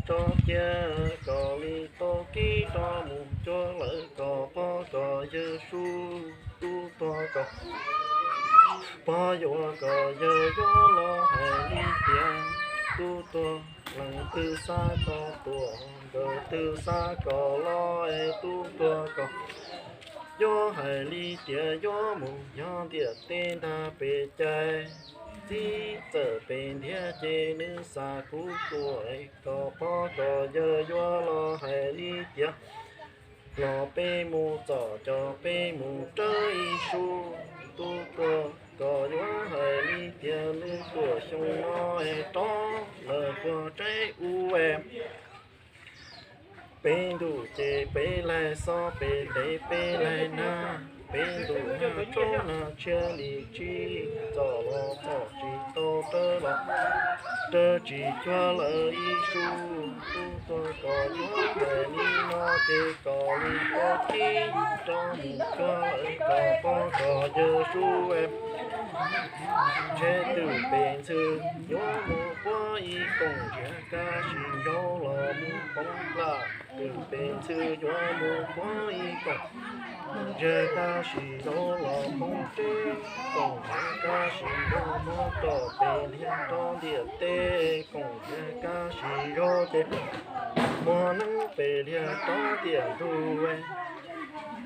rov kiag, kom li tau kib rov mus cuag lawm, kom pog kom yawg Suav tub tuag kom pog yuav kom yawg yuav los hais li tias tub tuag, leej twg xav kom tuag, nkawd twg xav kom los es tub tuag kom yuav hais li tias yuav mus yog ntiaj teb ntag pes cai, txij txawm pes ntiag ces nws xa kuv tuaj, kom pog kom yawg yuav los hais li tias los peb mus txom cos peb mus rawb ib Suav tub tuag, kom yuav hais li tias nws tuaj xyoo no es rov lawm puag teb ub. Peb ntuj ces peb laig xob, peb dev peb laig nag, peb ntuj nag tsob nag tshiab li tsib, txom los txom tsis tau, rawv los rawv tsis cuag lawm ib Suav tub tuag, kom yuav hais li no ces kom li tau kib rov mus cuag lawm, kom pog kom yawg Suav ntshe twm pes ntxhw yuav mus puag ib koom ntsiag, kaj siab zog los mus poob nplaj, twm pes ntxhw yuav mus puag ib koom ntsiag, kaj siab zog los poob teb, koom ntsiag kaj siab zog muab rau pes liag rau ntiaj teb, koom ntsiag kaj siab zog ces muab neeb pes liag rau tiam ntug,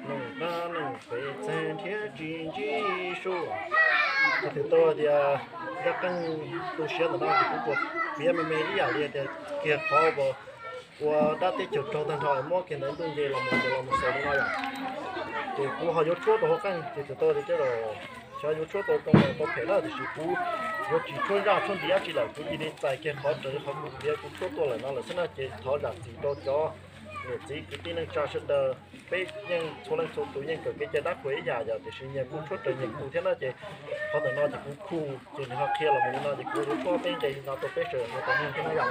neeg dab neeg pes txaig nrhiav tsis ntsib Suav. Ces twb tau tias zaj qeej tu siab ntawm no ces kuv tsuas piav me me ib yam li tias kiag qhov uas ua dab teb chaws raug tag nrho muab kiag ntawd ntuj nce los mus ces los mus xaus li no yom. Ces kuv ho yuav tshuab rau hauv qeej ces twb tau tias coj los xyov yuav tshuab tau zoo los tau phem na, tiam sis kuv yuav tsis tshuab zaj tshuab ntiv dab tsi lawm, kuv cia li txais kiag qhov raws li qhov kuv piav kuv tshuab tuaj lawm no lawm xwb na. Ces thov zam txim rau cov niam txiv kwv tij neej tsa sawv daws, peb yeej txhua leej txhua tus yeej kawm kev cai dab qhuas ib yam yom, tiam sis nyias kuj tshuab raws nyias kuj thiab na. Ces qhov ntawm no ces kuv khu ces nws ho qhia los mus li no ces kuv yuav tshuab peb nqe li no rau peb sawv daws tau mloog thiab na yom.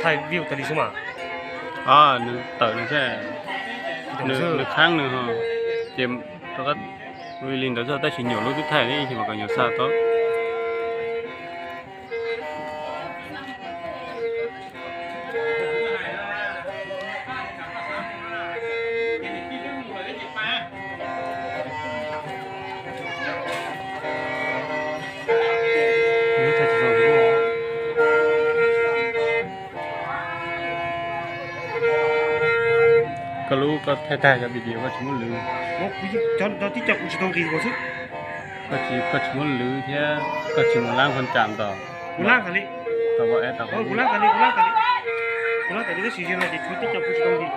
Thaij view tas li xwb mas. Nws tawm nws thiab, nws khaib nws, ces rov qab li ntawd xwb, tab sis nyuam lub twb thaij li ces mas kom nyuam xa tau. Koj lub koj thaij tag cov video koj tsis muab lwv. Koj tsis, koj tsis muab lwv thiab koj tsis mus lab hua cam ntawm kuv lab tas li, kuv lab tas li, kuv lab tas li, kuv lab tas li tab sis no ces tshuav tib co kuv tsis tau li.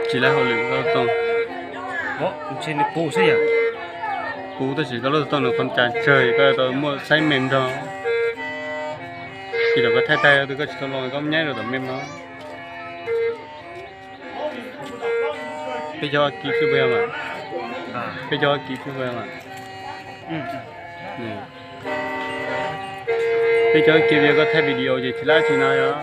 Tsis lab hauj lwm koj tau. Ntshe nws puv xwb yom. Puv tab sis koj lub xov tooj nws qhov cas tsawg koj tau muaj xaiv me nrog. Tsis tau koj thaij tag tus koj tsis tau los koj nyaib rau tom me no. Peb cov kis xwb puas yog mas? Peb cov kis xwb puas yog mas? Peb cov kis yog koj thaij video ces tsis lab tsis no yog.